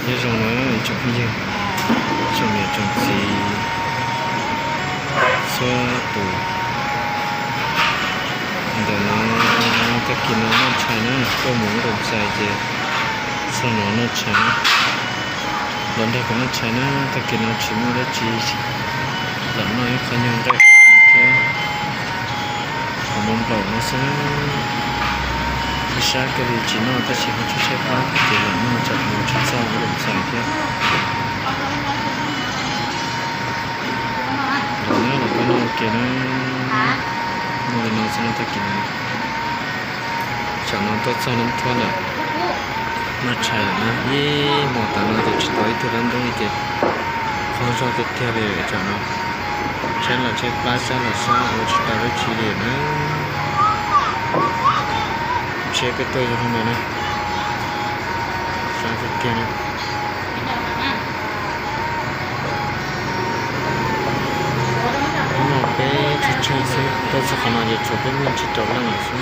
Nyob zoo na ib tsoom phooj ywg, tsoom niam tsoom txiv txhua tus. Ntawm no tag kis no noj tshais na, tuaj mus ub Loos Xais ces txog no noj tshais na. Los nrog kuv noj tshais na, tag kis no tsis muaj dab tsi, lam noj ib qho nyuag nqaij thiab qhov nplaum no xwb. Ib sab kawg li tsis noj tab sis ho tshaib tshaib plab ces lam noj tsam mus tsis txog ub Loos Xais thiab. Los nyob los koj noj ua ke na, noj li no xwb na tag kis no. Tsam no tuaj txog Nab Thuab lawm, noj tshais lawm na, ib hmos tas no ces tsis tau ib tug dab ntub li ces qaug zog tiag tiag li tsam no. Tshaib los tshaib plab, sab los sab, ua tsis tau dab tsi li na. Tsheb peb tuaj yog li no na, sab tiag tiag na. Hnub no peb tsheej tsheej xwb, tuaj txog qhov no ces tshuav peb muaj tsib rau leej lawm xwb.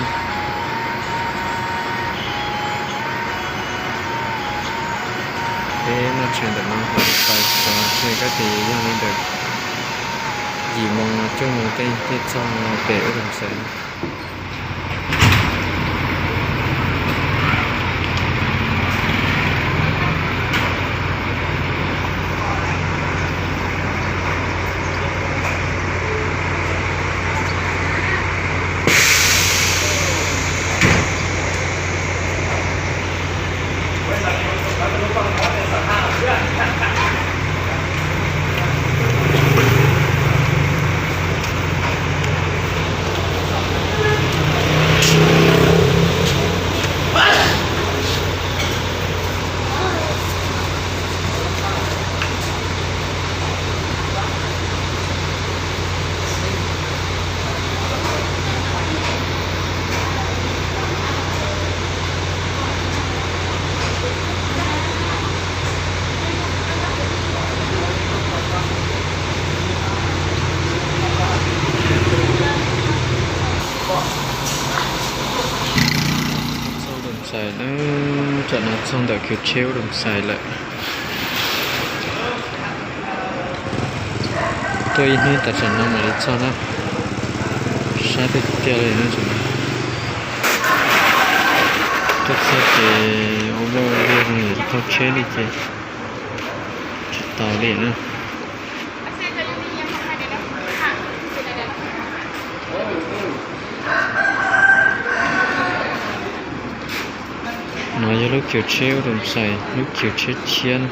Peb noj tshais ntawm no hauv Loos Xais tso, ntshe kab tes yog li ntawm yim moo cuaj moo tej thiaj txog pem ub Loos Xais. Txog Loos Xais na, tsam no txog ntawm khiv tsheb ub Loos Xais lawm. Tuaj ib hnub tas tsam no mam li txog na. Sab tiag tiag li na tsam no. Tuaj txog ces ua luaj ua luag zoo yam li qaug tsheb li ces tsis tau li na. No yog lub khiv tsheb ub Loos Xais, lub khiv tsheb tshiab na.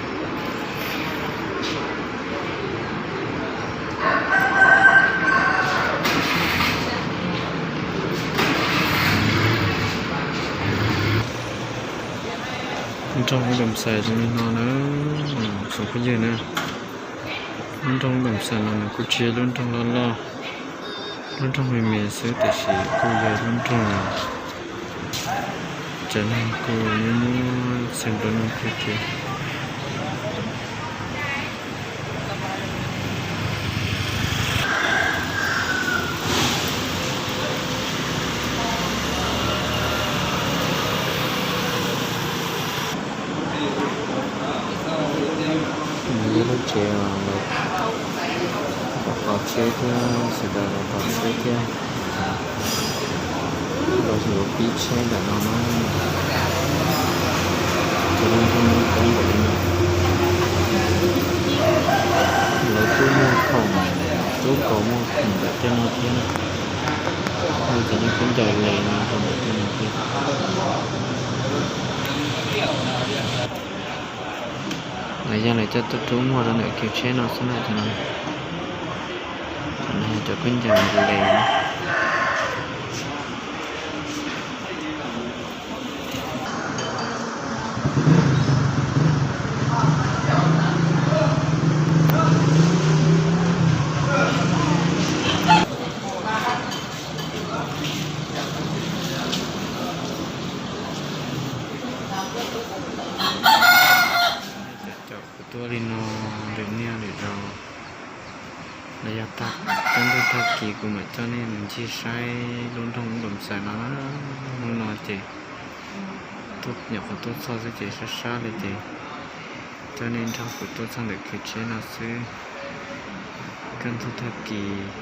Nroog ub Loos Xais zoo li no na, tsoom phooj ywg na. Lub nroog ub Loos Xais no nws kuj tsis yog lub nroog loj loj, lub nroog me me xwb tiam sis kuj yog lub nroog cov neeg kuj muaj muaj txhia nplua nuj tiag tiag. Nws yog lub tsev uas lawv pov tsheb thiab, sawv daws los pov tsheb thiab, los yuav pib tsheb ntawm no na. Ces lub nroog lub koob npaum li no, lawv kuj muag khoom, tub kaus muag khoom ntawm tej no thiab na. Muaj cov yeej khaub ncaws le no rau ntawm tej no thiab. Lawv yog lawv coj tuaj rub muag rau ntawm kiv tsheb no xwb na cov no. Cov no yog cov khaub ncaws le. Caum kuv tuaj li no, lwm niaj lwm zaus los yog tag, tag ntuj tag kis kuv mam coj nej mus ncig saib lub nroog Loos Xais no. Hnub no ces tuaj nyuam qhuav tuaj txog xwb ces sab sab li ces Coj nej nrog kuv tuaj txog ntawm kev tsheb no xwb. Kaj ntug tag kis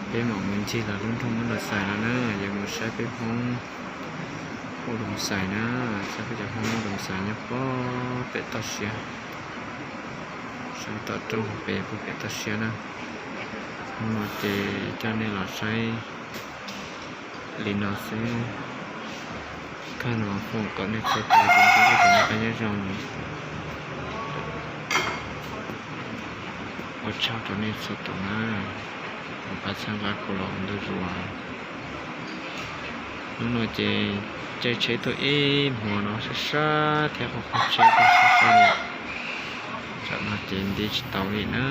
peb mam mus ncig los lub nroog Moos Doo Xais no na, yuav mus saib peb Hmoob Moos Doo Xais na, saib peb cov Hmoob Moos Doo Xais nyob puag pem toj siab, saib tom rooj pem puag pem toj siab na. Hnub no ces coj nej los saib li no xwb. Koj no foom kom nej txhua tus tus ntsib txoj kev noj qab nyob zoo. Ua tsaug rau nej txhua tus na, uas pab txhawb nqa kuv los ua ntu zus. Hnub no ces caij tsheb tuaj ib hmos no sab sab thiab, qhov qhov tsheb tuaj sab sab li, tsam no ces nti tsis tau li na.